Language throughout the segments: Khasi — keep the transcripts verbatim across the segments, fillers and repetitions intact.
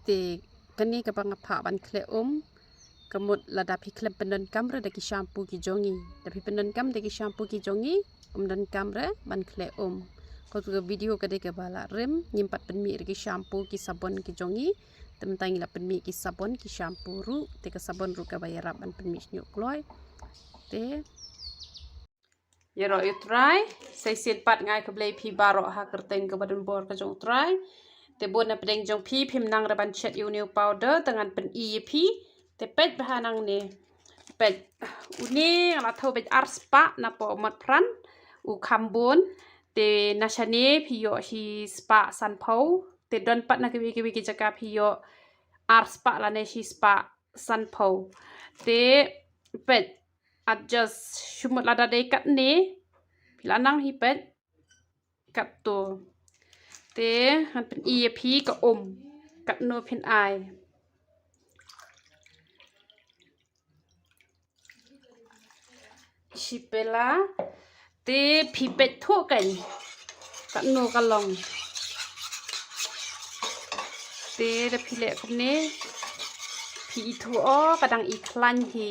Te kane kaba nga phah ban khleh um, ka mut lada phi khlem pyndonkam re da ki shampoo ki jong ngi. Da phi pyndonkam da ki shampoo ki jong ngi, ym donkam re ban khleh um. Ka tu ka video ka dei kaba la rim, ngim pat pynmih re ki shampoo ki sabon ki jong ngi. Te mynta ngi la pynmih ki sabon ki shampoo ruh, te ka sabon ruh kaba ïarap ban pynmih shñiuh kloi. Te Ïaroh ïa u Trai, sa shisien pat nga ai khublei phi baroh ha ka kyrteng kaba donbor ka jong u Trai. Te bun na pdeng jong phi, phim nang re ban shet ïa une u powder, te ngan pyni ïa phi. Te peit bha nangne. Peit, une nga la thew beit ar spah napoh Motphran, u kham bun. Te na shane phi ïoh shi spah sanphew. Te don pat na kiwei kiwei ki jaka phi ïoh ar spah lane shi spah sanphew. Te peit, adjust, shu mut lada dei katne, phi la nang hi peit, katto. Te ngan pyni ïa phi ka um, katno phin ai. Shi pela, te phi peit thuh kan katno ka long. Te da phi leh kumne, phi ithuh, o, ka dang ikhlaiñ hi.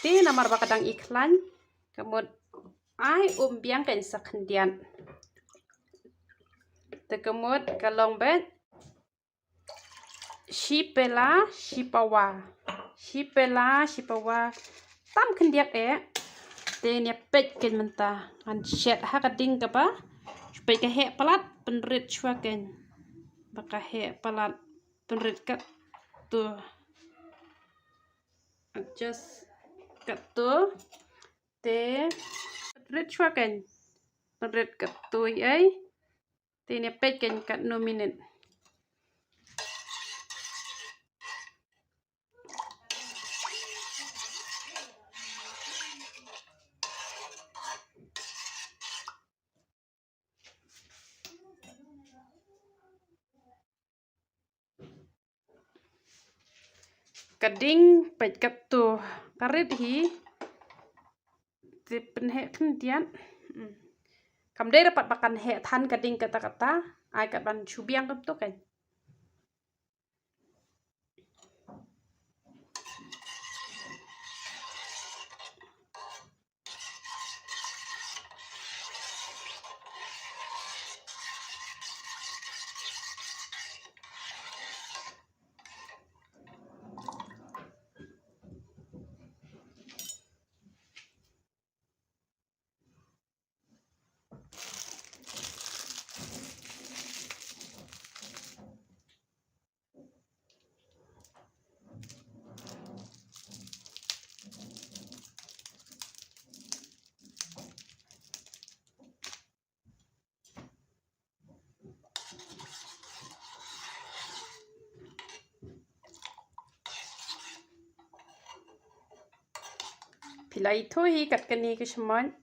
Te namar ba ka dang ikhlaiñ, ka mut ai um biang kan sa khyndiat. Te ka mut ka long beit shi pela shi pawa. Shi pela shi pawa. Tam khyndiat eh. Te ngan ïa peit kan mynta. Ngan shet ha ka ding kaba, peit ka heh palat, pynrit shuwa kan. Ba ka heh palat, pynrit katto. Adjust katto. Te pynrit shuwa kan. Pynrit katto ïa. Te ngan ïa peit kan katno minit. Ka ding peit katto, ka rit hi. Te pynheh khyndiat. Hmm. Kam dei re pat ba kan heh than ka ding katta katta. Ai kat ban shu biang kumto kan. Phi la ithuh hi kat kane ka shymon.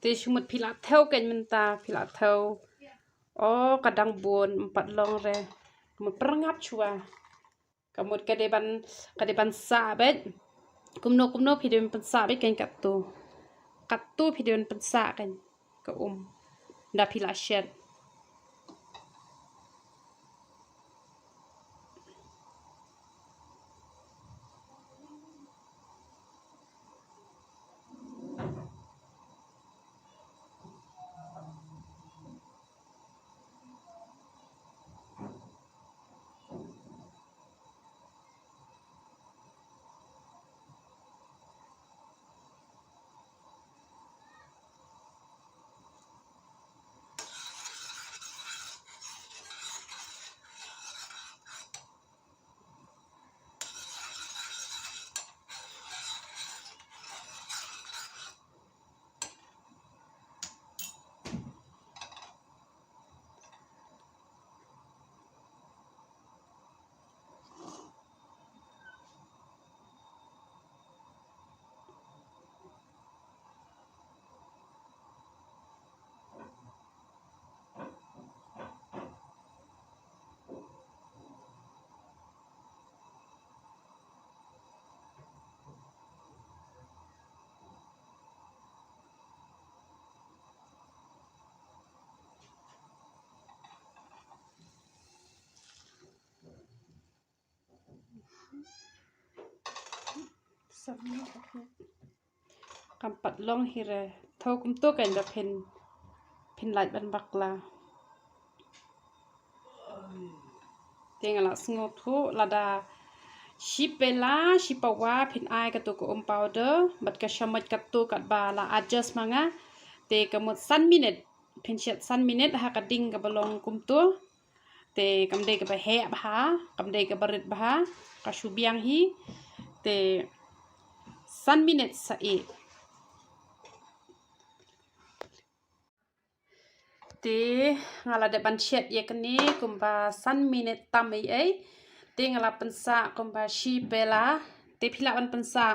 Te shu mut phi la thew kan mynta, phi la thew. O, ka dang bun, ym pat long re. Mut pyrngap shuwa. Ka mut ka dei ban, ka dei ban sah beit. Kumno kumno phi dei ban pynsah beit kein katto. Katto phi dei ban pynsah kein ka um. Da phi la shet. Kam pat long hi re. Thaw kumto kein ba phin, phin lait ban bakla. Te nga la sngewthuh lada shi pela, shi pawa phin ai kato ka um powder bad ka shamoit kato katba la adjust ma nga. Te ka mut san minit, phin shet san minit ha ka ding kaba long kumto. Te kam dei kaba heh bha, kam dei kaba rit bha, ka shu biang hi. Te san minit sa ih. Te nga la dep ban shet ïa kane kumba san minit tam ei ei. Te nga la pynsah kumba shi pela. Te phi lah ban pynsah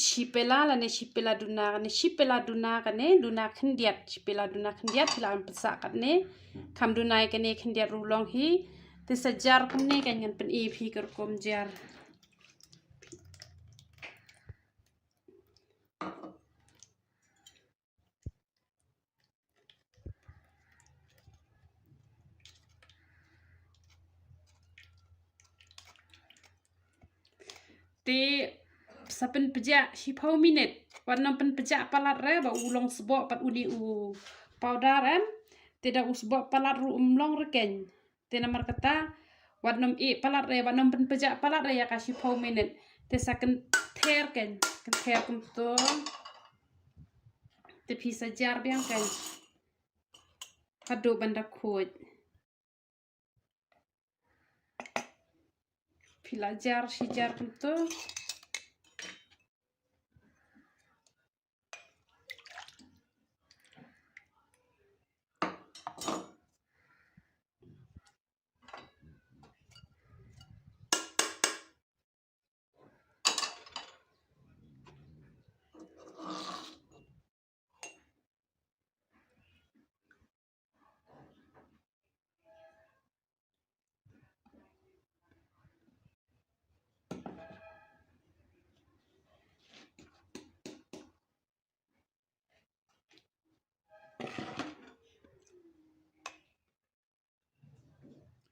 shi pela lane shi pela duna, kane shi pela duna, kane duna khyndiat, shi pela duna khyndiat phi lah ban pynsah katne. Kham duna ïa kane khyndiat ruh long hi. Te sa jar kumne kan ngan pyni phi ka rukom jar. Te sa pynpjah shiphew minit. Wat nym pynpjah palat re ba u long sboh pat uni u powder em. Te da u sboh palat ruh um long re kein. Te namar kata wat nym ih palat re, wat nym pynpjah palat re ïa ka shiphew minit. Te sa kynther kein, kynther kumto. Te phi sa jar biang kein haduh ban da khuid. Phi la jar shi jar kumto.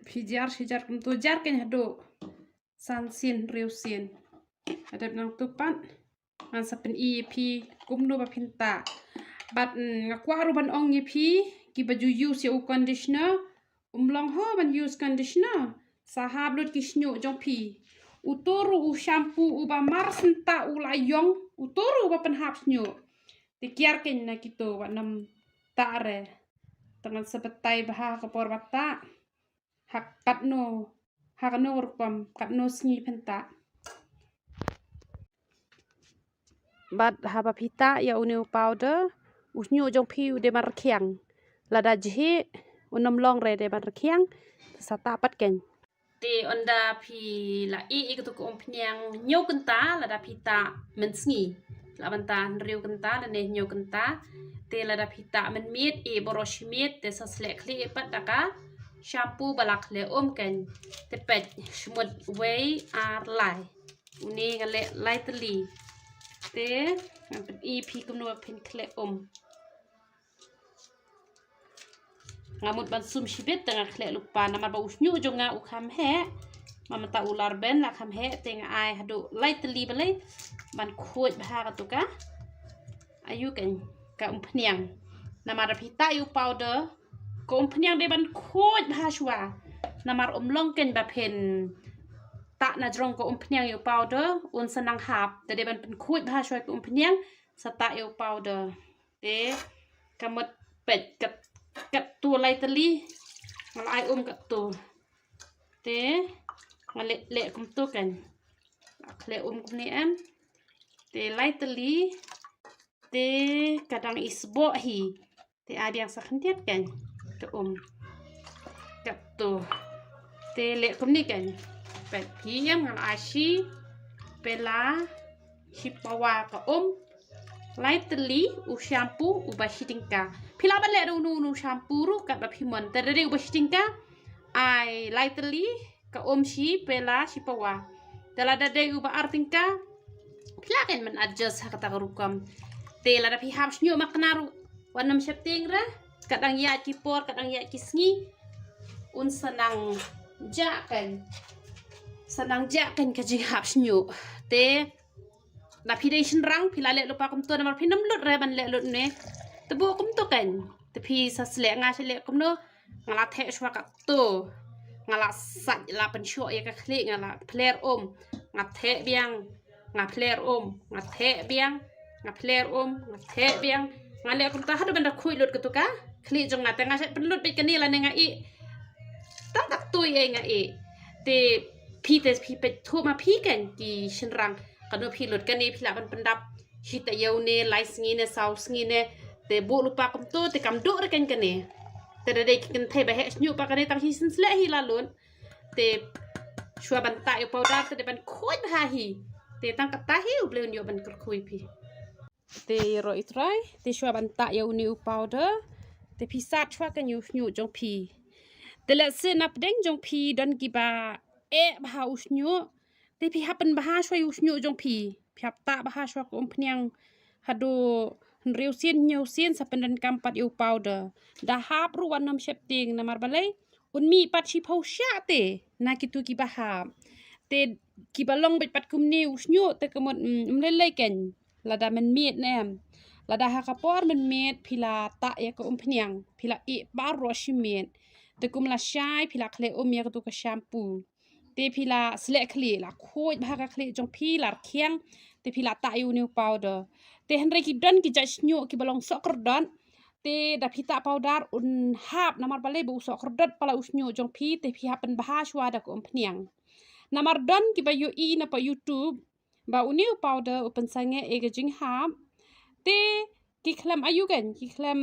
Phi jar shi jar kumto, jar kein haduh san sien hynriew sien. Hadep nangtu pat ngan sa pyni ïa phi kumno ba phin tah. Bad, mm, nga kwah ruh ban ong ïa phi kiba ju use ïa u conditioner, um long ho ban use conditioner. Sa hap lut ki shñiuh jong phi. Uto ruh u shampoo uba mar synta u la ïong, uto ruh uba pynhap shñiuh. Te kiar kein na kito, wat nym tah re. Te ngan sa batai bha ha ka por ba tah. Ha katno, ha kano rukom, katno sngi phin tah. Bad haba phi tah ïa une u powder, u shñiuh jong phi u dei ban rkhiang. Lada jhieh, un ym long re dei ban rkhiang, sa tah pat kein. Te ynda phi la ih ïa kato ka umphniang hynñiew kynta, lada phi tah mynsngi. Lah ban tah hynriew kynta lane hynñiew kynta. Te lada phi tah mynmiet, ih baroh shi miet, te sa sleh khlieh pat da ka shampoo ba la khleh um kan. Te peit, shmut wei ar lai. Une nga leh lai tylli. Te ngan pyni phi kumno ba phin khleh um. Nga mut ban sum shibit te nga khleh lypa namar ba u shñiuh jong nga u kham heh. Namar mynta u la rben la kham heh te nga ai haduh lai tylli balei ban khuid bha katu ka, aïu kan, ka umphniang. Namar da phi tah ïa u powder, ka umphniang dei ban khuid bha shuwa. Namar um long kan ba phin tah na jrong ka umphniang ïa u powder un sa nang hap. Te dei ban pynkhuid bha shuwa ka umphniang sa tah ïa u powder. Te ka mut peit kat, katto lai tylli. Nga la ai um katto. Te nga leh, leh kumto kan. La khleh um kumne em. Te lai tylli. Te ka dang isboh hi. Te ai biang sa khyndiat kan. Te um. Katto. Te leh kumne kan. Peit phi em, nga la ai shi pela, shi pawa ka um. Lai tylli u shampoo uba shi tyngka. Phi lah ban leh da uno uno shampoo ruh katba phi mon. Te da dei uba shi tyngka, ai lai tylli ka um shi pela shi pawa. Te lada dei uba ar tyngka, phi lah kan ban adjust ha kata ka rukom. Te lada phi hap shñiuh makna ruh, wat nym sheptieng re. Ka dang ïaid ki por, ka dang ïaid ki sngi, un sa nang jah kan. Sa nang jah kan ka jinghap shñiuh. Te da phi dei shynrang, phi lah leh lypa kumto namar phin ym lut re ban leh lut ne. Te buh kumto kan. Te phi sa sleh, nga sa leh kumno. Nga la theh shuwa katto. Nga la sait, la pynshoh ïa ka khlieh, nga la phler um. Nga theh biang, nga phler um, nga theh biang, nga phler um, nga theh biang. Nga leh kumta haduh ban da khuid lut katu ka khlieh jong nga. Te nga shait pynlut beit kane lane nga ïeh. Tang katto ïa nga ïeh. Te phi te phi peit thuh ma phi kan ki shynrang. Katno phi lut kane phi lah ban pyndap shi taïew ne, lai sngi ne, saw sngi ne. Te buh lypa kumto te kam duh re kan kane. Te da dei ki kynthei ba heh shñiuh pat kane tang shisien sleh hi la lut. Te shuwa ban tah ïa u powder te dei ban khuid bha hi. Te tang kata hi U Blei un ïoh ban kyrkhu ïa phi. Te ïaroh ïa u Trai, te shuwa ban tah ïa une u powder. Te phi sat shuwa kan ïa u shñiuh jong phi. Te lehse na pdeng jong phi don kiba eh bha u shñiuh. Te phi hap pynbha shuwa ïa u shñiuh jong phi. Phi hap tah bha shuwa ka umphniang haduh hynriew sien, hynñiew sien sa pyndonkam pat ïa u powder. Da hap ruh wat nym sheptieng namar balei. Un mih pat shiphew shah te na kitu kiba hap. Te kiba long beit pat kumne u shñiuh te ka mut, mm, um lei lei kan. Lada mynmiet ne em. Lada ha ka por mynmiet phi la tah ïa ka umphniang. Phi la ïeh baroh shi miet. Te kum lashai phi la khleh um ïa katu ka shampoo. Te phi la sleh khlieh, la khuid bha ka khlieh jong phi, la rkhiang. Te phi la tah ïa une u powder. Te hynrei ki don ki jait shñiuh kiba long sohkyrdot. Te da phi tah powder un hap namar balei ba u sohkyrdot palat u shñiuh jong phi, te phi hap pynbha shuwa da ka umphniang. Namar don kiba ïohi na pat YouTube ba une u powder u pynsangeh ïa ka jinghap. Te ki khlem aïu kan, ki khlem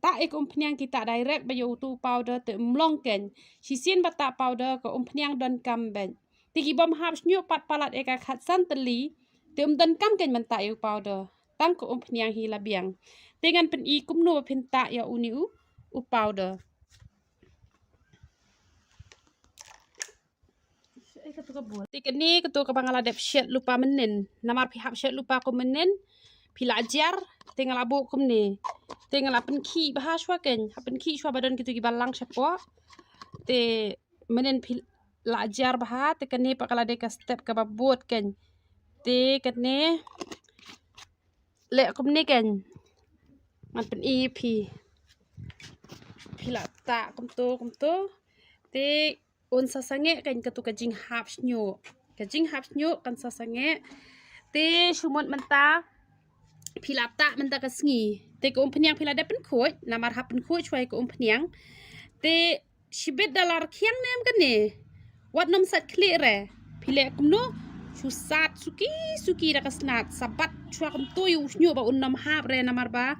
tah ïa ka umphniang, ki tah direct beit ïa utu u powder, te um long kan. Shisien ba tah powder ka umphniang donkam beit. Te ki bym hap shñiuh pat palat ïa ka khatsan tylli, te um donkam kan ban tah ïa u powder. Tang ka umphniang hi la biang. Te ngan pyni kumno ba phin tah ïa une u, u powder. Te kane katu kaba nga la dep shet lypa mynnin. Namar phi hap shet lypa kum mynnin. Phi la jar, te nga la buh kumne. Te nga la pynkhih bha shuwa kan. Hap pynkhih shuwa ba don kitu kiba lang shapoh. Te mynnin phi la jar bha, te kane pat ka la dei ka step kaba bud kan. Te kane leh kumne kan. Ngan pyni phi. Phi la tah kumto kumto. Te un sa sangeh kan katu ka jinghap shñiuh. Ka jinghap shñiuh kan sa sangeh. Te shu mut mynta phi la tah mynta ka sngi. Te ka umphniang phi la dep pynkhuid, namar hap pynkhuid shuwa ïa ka umphniang. Te shibit da la rkhiang ne em kane. Wat nym sait khlieh re. Phi leh kumno? Shu sat suki suki da ka snat. Sa bat shuwa kumto ïa u shñiuh ba un nym hap re namar ba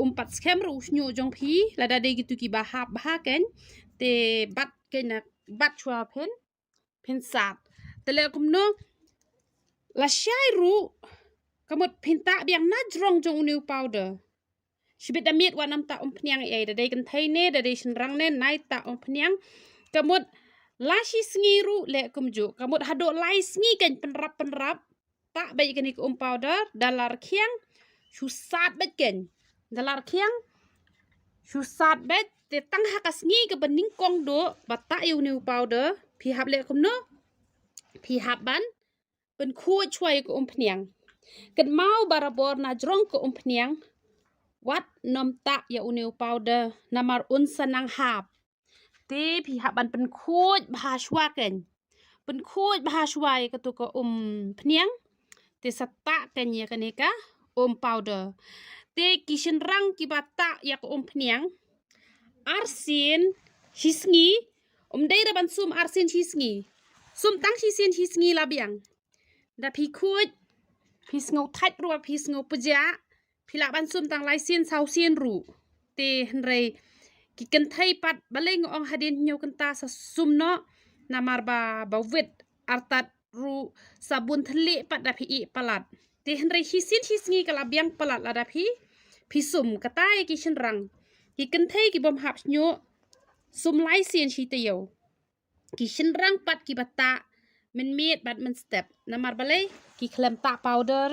um pat skhem re u shñiuh jong phi. Lada dei kitu kiba hap bha kan. Te bat kan, bat shuwa phin, phin sat. Te leh kumno? Lashai ruh ka mut phin tah biang na jrong jong une u powder. Shibit da miet wat namta umphniang ei, da dei kynthei ne, da dei shynrang ne, naita umphniang. Ka mut la shi sngi ruh leh kumjuh. Ka mut haduh lai sngi kein pynrap pynrap. Tah beit kane ka um powder, da la rkhiang, shu sat beit kein. Da la rkhiang, shu sat beit, te tang ha ka sngi kaba nyngkong duh, ba tah ïa une u powder, phi hap leh kumno, phi hap ban pynkhuid shuwa ïa ka umphniang. Kynmaw barabor na jrong ka umphniang, wat nym tah ïa une u powder, namar un sa nang hap. Te phi hap ban pynkhuid bha shuwa kein. Pynkhuid bha shuwa ïa katu ka umphniang. Te sa tah kein ïa kane ka um powder. Te ki shynrang kiba tah ïa ka umphniang, arsien shi sngi, um dei re ban sum arsien shi sngi. Sum tang shisien shi sngi la biang. Da phi khuid, phi sngew thait ruh, phi sngew pjah, phi lah ban sum tang laisien sawsien ruh. Te hynrei ki kynthei pat, balei nga ong hadien hynñiew kynta sa sum noh, namar ba, ba wit, artat ruh, sabun thylliej pat da phi ïeh palat. Te hynrei shisien shi sngi ka la biang palat lada phi, phi sum. Kata ïa ki shynrang. Ki kynthei ki bym hap shñiuh, sum laisien shi taïew. Ki shynrang pat kiba tah mynmiet bad mynstep. Namar balei, ki khlem tah powder,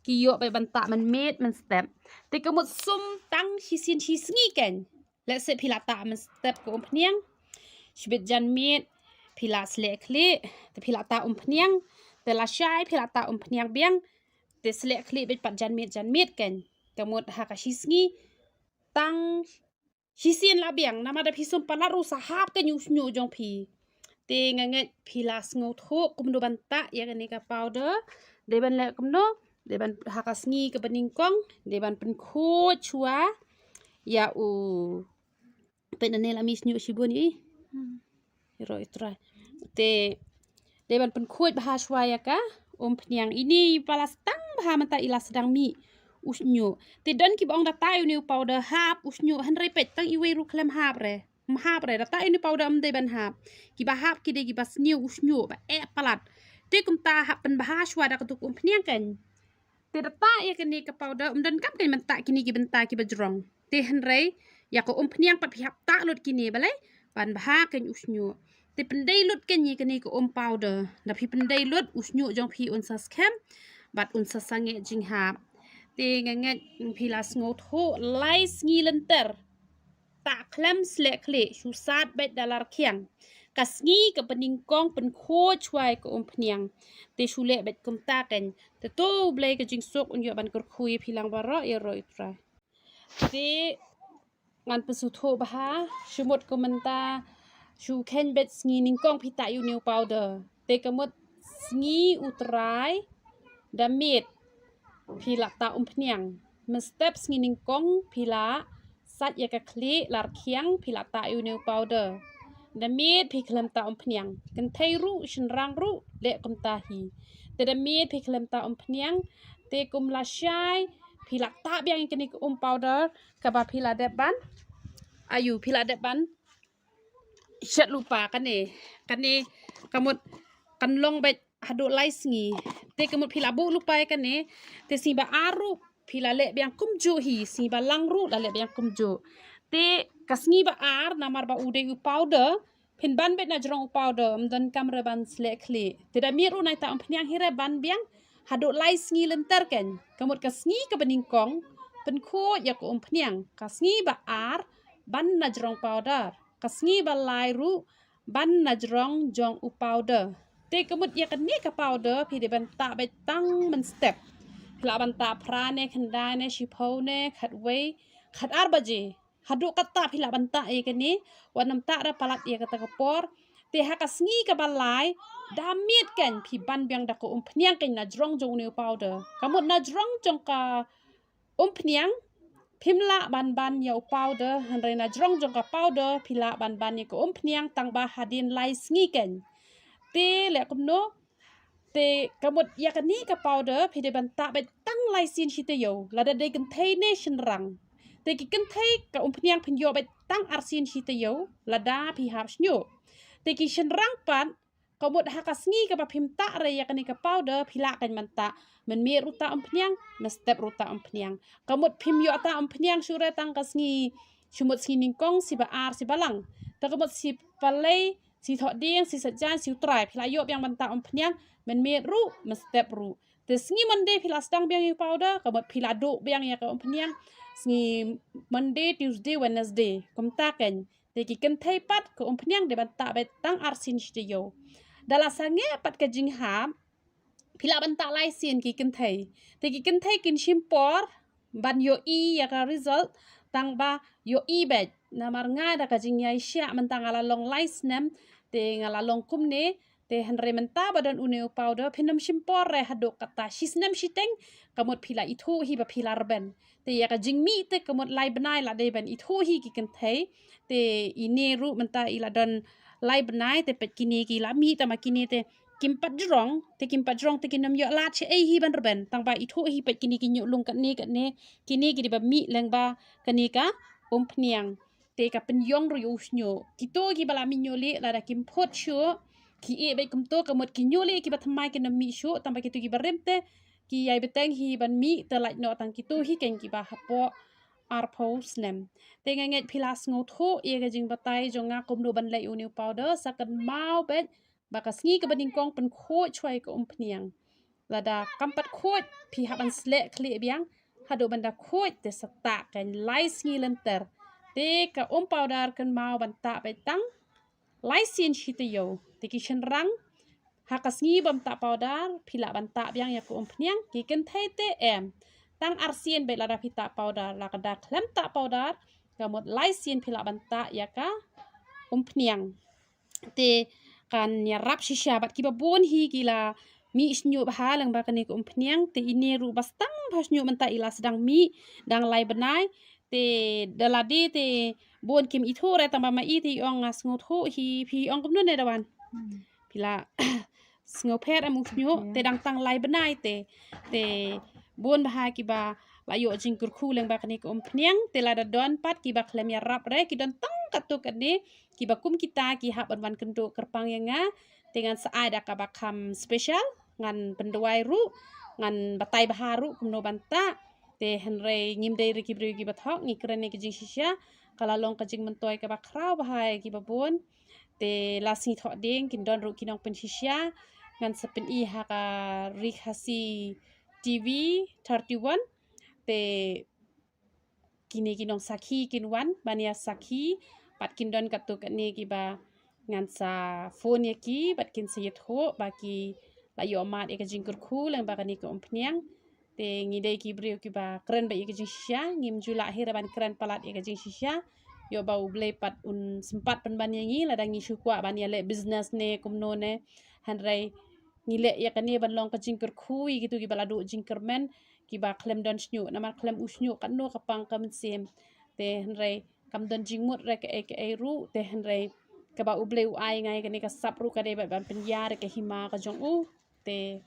ki ïoh beit ban tah mynmiet mynstep. Te ka mut sum tang shisien shi sngi kein. Lehse phi la tah mynstep ka umphniang, shibit janmiet phi la sleh khlieh, te phi la tah umphniang, te lashai phi la tah umphniang biang, te sleh khlieh beit pat janmiet janmiet kein. Ka mut ha ka shi sngi tang shisien la biang, namar da phi sum palat ruh sa hap kein u shñiuh jong phi. Te nga ngeit phi la sngewthuh kumno ban tah ïa kane ka powder. Dei ban leh kumno, dei ban ha ka sngi kaba nyngkong, dei ban pynkhuid shuwa ïa u. Peit nangne la mih shñiuh shibun ïa i. Ïaroh ïa u Trai. Te dei ban pynkhuid bha shuwa ïa ka umphniang. Ine i palat tang bha mynta i la sdang mih u shñiuh. Te don kiba ong da tah ïa une u powder hap u shñiuh, hynrei peit tang iwei ruh khlem hap re. Ym hap re, da tah ïa une u powder ym dei ban hap. Kiba hap ki dei kiba sniew u shñiuh ba eh palat. Te kumta hap pynbha shuwa da katu ka umphniang kein. Te da tah ïa kane ka powder, ym donkam kein ban tah kine ki bynta kiba jrong. Te hynrei ïa ka umphniang pat phi hap tah lut kine balei, ban bha kein u shñiuh. Te pyndei lut kein ïa kane ka um powder. Da phi pyndei lut u shñiuh jong phi un sa skhem bad un sa sangeh jinghap. Te nga ngeit phi la sngewthuh, lai sngi lynter tah khlem sleh khlieh, shu sat beit da la rkhiang. Ka sngi kaba nyngkong pynkhuid shuwa ïa ka umphniang. Te shu leh beit kumta kein. Te to U Blei ka jingsuk un ïoh ban kyrkhu ïa phi lang baroh, ïaroh ïa u Trai. Te ngan pynsngewthuh bha, shu mut kumta, shu kheiñ beit sngi nyngkong phi tah ïa une u powder. Te ka mut sngi U Trai, da miet phi la tah umphniang. Mynstep sngi nyngkong phi la sait ïa ka khlieh la rkhiang, phi la tah ïa une u powder. Da miet phi khlem tah umphniang. Kynthei ruh, shynrang ruh, leh kumta hi. Te da miet phi khlem tah umphniang, te kum lashai phi la tah biang ïa kane ka um powder kaba phi la dep ban, aïu, phi la dep ban shet lypa kane. Kane ka mut kan long beit haduh lai sngi. Te ka mut phi la buh lypa ïa kane, te sngi ba ar ruh phi la leh biang kumjuh hi, sngi ba lang ruh la leh biang kumjuh. Te ka sngi ba ar, namar ba u dei u powder, phin ban beit na jrong u powder, ym donkam re ban sleh khlieh. Te da miet ruh nai tah umphniang hi re, ban biang haduh lai sngi lynter kein. Ka mut ka sngi kaba nyngkong pynkhuid ïa ka umphniang. Ka sngi ba ar ban na jrong powder. Ka sngi ba lai ruh ban na jrong jong u powder. Te ka mut ïa kane ka powder phi dei ban tah beit tang mynstep. Phi lah ban tah phra ne, khyndai ne, shiphew ne, khatwei, khatar baje. Haduh katta phi lah ban tah ïa kane, wat nym tah re palat ïa kata ka por. Te ha ka sngi kaba lai, da miet kein phi ban biang da ka umphniang kein na jrong jong une u powder. Ka mut na jrong jong ka umphniang phim lah ban ban ïa u powder, hynrei na jrong jong ka powder phi lah ban ban ïa ka umphniang tang ba hadien lai sngi kein. Te leh kumno, te ka mut ïa kane ka powder phi dei ban tah beit tang lai sien shi taïew, lada dei kynthei ne shynrang. Te ki kynthei ka umphniang phin ïoh beit tang ar sien shi taïew lada phi hap shñiuh. Te ki shynrang pat Ka mut ha ka sngi kaba phim tah re ïa kane ka powder phi lah kein ban tah. Mynmiet ruh tah umphniang, mynstep ruh tah umphniang. Ka mut phim ïoh tah umphniang shuh re tang ka sngi, shu mut sngi nyngkong, sngi ba ar, sngi ba lang. Te ka mut sngi Palei, sngi Thohdieng, sngi Saitjaiñ, sngi U Trai phi lah ïoh biang ban tah umphniang, mynmiet ruh, mynstep ruh. Te sngi Monday phi lah sdang biang ïa ka powder, ka mut phi lah duh biang ïa ka umphniang sngi Monday, Tuesday, Wednesday. Kumta kein. Te ki kynthei pat ka umphniang dei ban tah beit tang arsien shi taïew. Da la sangeh pat ka jinghap, phi lah ban tah lai sien ki kynthei. Te ki kynthei kin shim por ban ïohi ïa ka result, tang ba ïohi beit. Namar nga da ka jingïaishah mynta nga la long lai snem, te nga la long kumne, te hynrei mynta ba don une u powder phin ym shim por re haduh kata shi snem shiteng, ka mut phi lah ithuh hi ba phi la rben. Te ïa ka jingmih te ka mut lai bnai la dei ban ithuh hi ki kynthei. Te ine ruh mynta i la don lai bnai, te peit kine ki la mih, tang ba kine te kim pat jrong, te kim pat jrong te kin ym ïoh lad shaei hi ban rben. Tang ba ithuh hi, peit kine ki ñiuh lung katne katne, kine ki dei ba mih lyngba kane ka umphniang. Te ka pynïong ruh ïa u shñiuh. Kito kiba la mih ñiuh lieh lada kim phut shuh, ki ïeh beit kumto, ka mut ki ñiuh lieh kiba thymmai kin ym mih shuh, tang ba kito kiba rim te ki ïai bteng hi ban mih, te lait noh tang kito hi kein kiba hapoh arphew snem. Te nga ngeit phi la sngewthuh ïa ka jingbatai jong nga kumno ban leh une u powder. Sa kynmaw beit ba ka sngi kaba nyngkong pynkhuid shuwa ïa ka umphniang. Lada kam pat khuid, phi hap ban sleh khlieh biang haduh ban da khuid, te sa tah kein lai sngi lynter. Te ka um powder kynmaw ban tah beit tang lai sien shi taïew. Te ki shynrang, ha ka sngi bym tah powder phi lah ban tah biang ïa ka umphniang. Ki kynthei te em, tang arsien beit lada phi tah powder. Lada khlem tah powder, ka mut lai sien phi lah ban tah ïa ka umphniang. Te kan ïarap shisha bad kiba bun hi ki la mih shñiuh bha lyngba kane ka umphniang. Te ine ruh ba sdang bha shñiuh mynta, i la sdang mih dang lai bnai. Te da lade te bun kim ithuh re, tang ba ma i te i ong nga sngewthuh hi. Phi ong kumno ne Dawan? Phi la sngewpher em u shñiuh? Te dang tang lai bnai te, te bun bha kiba la ïoh jingkyrkhu lyngba kane ka umphniang. Te lada don pat kiba khlem ïarap re, ki don tang katto katne kiba kum kita ki hap ban wan kynduh kyrpang ïa nga. Te ngan sa ai da kaba kham special, ngan pynduwai ruh, ngan batai bha ruh kumno ban tah. Te hynrei ngim dei re ki briew kiba thok, ngi kren ïa ka jingshisha. Ka la long ka jingmyntoi kaba khraw bha ïa kiba bun. Te la sngi Thohdieng kin don ruh ki nongpynshisha. Ngan sa pyni ha ka Ri Khasi T V thirty-one. Te kine ki nongsakhi kin wan ban ïa sakhi, bad kin don katto katne kiba ngan sa phone ïa ki bad kin sa ïathuh ba ki la ïoh mad ïa ka jingkyrkhu lyngba kane ka umphniang. Te ngi dei ki briew kiba kren beit ïa ka jingshisha, ngim ju lah hi re ban kren palat ïa ka jingshisha. Ïoh ba U Blei pat un sympat pynban ïa ngi lada ngi shu kwah ban ïaleh business ne kumno ne. Hynrei ngi leh ïa kane ban long ka jingkyrkhu ïa kito kiba la duh jingkyrmen, kiba khlem don shñiuh, namar khlem u shñiuh katno ka pang ka mynsiem. Te hynrei kam don jingmut re kaei kaei ruh, te hynrei kaba U Blei u ai nga ïa kane ka sap ruh ka dei bad ban pynïar ïa ka hima ka jong u. Te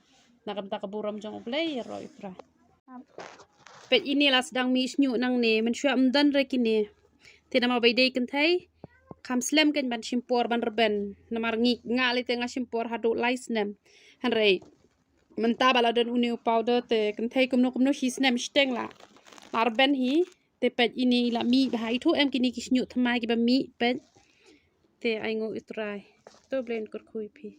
na ka bynta ka burom jong U Blei, ïaroh U Trai. Peit ine la sdang mih shñiuh nangne, mynshuwa ym don re kine. Te namar ba i dei kynthei, kham slem kein ban shim por ban rben. Namar ngi, nga lei te nga shim por haduh lai snem. Hynrei mynta ba la don une u powder te kynthei kumno kumno shi snem shiteng la, la rben hi. Te peit ine i la mih bha, ithuh em kine ki shñiuh thymmai kiba mih, peit. Te ainguh U Trai. To Blei un kyrkhu ïa phi.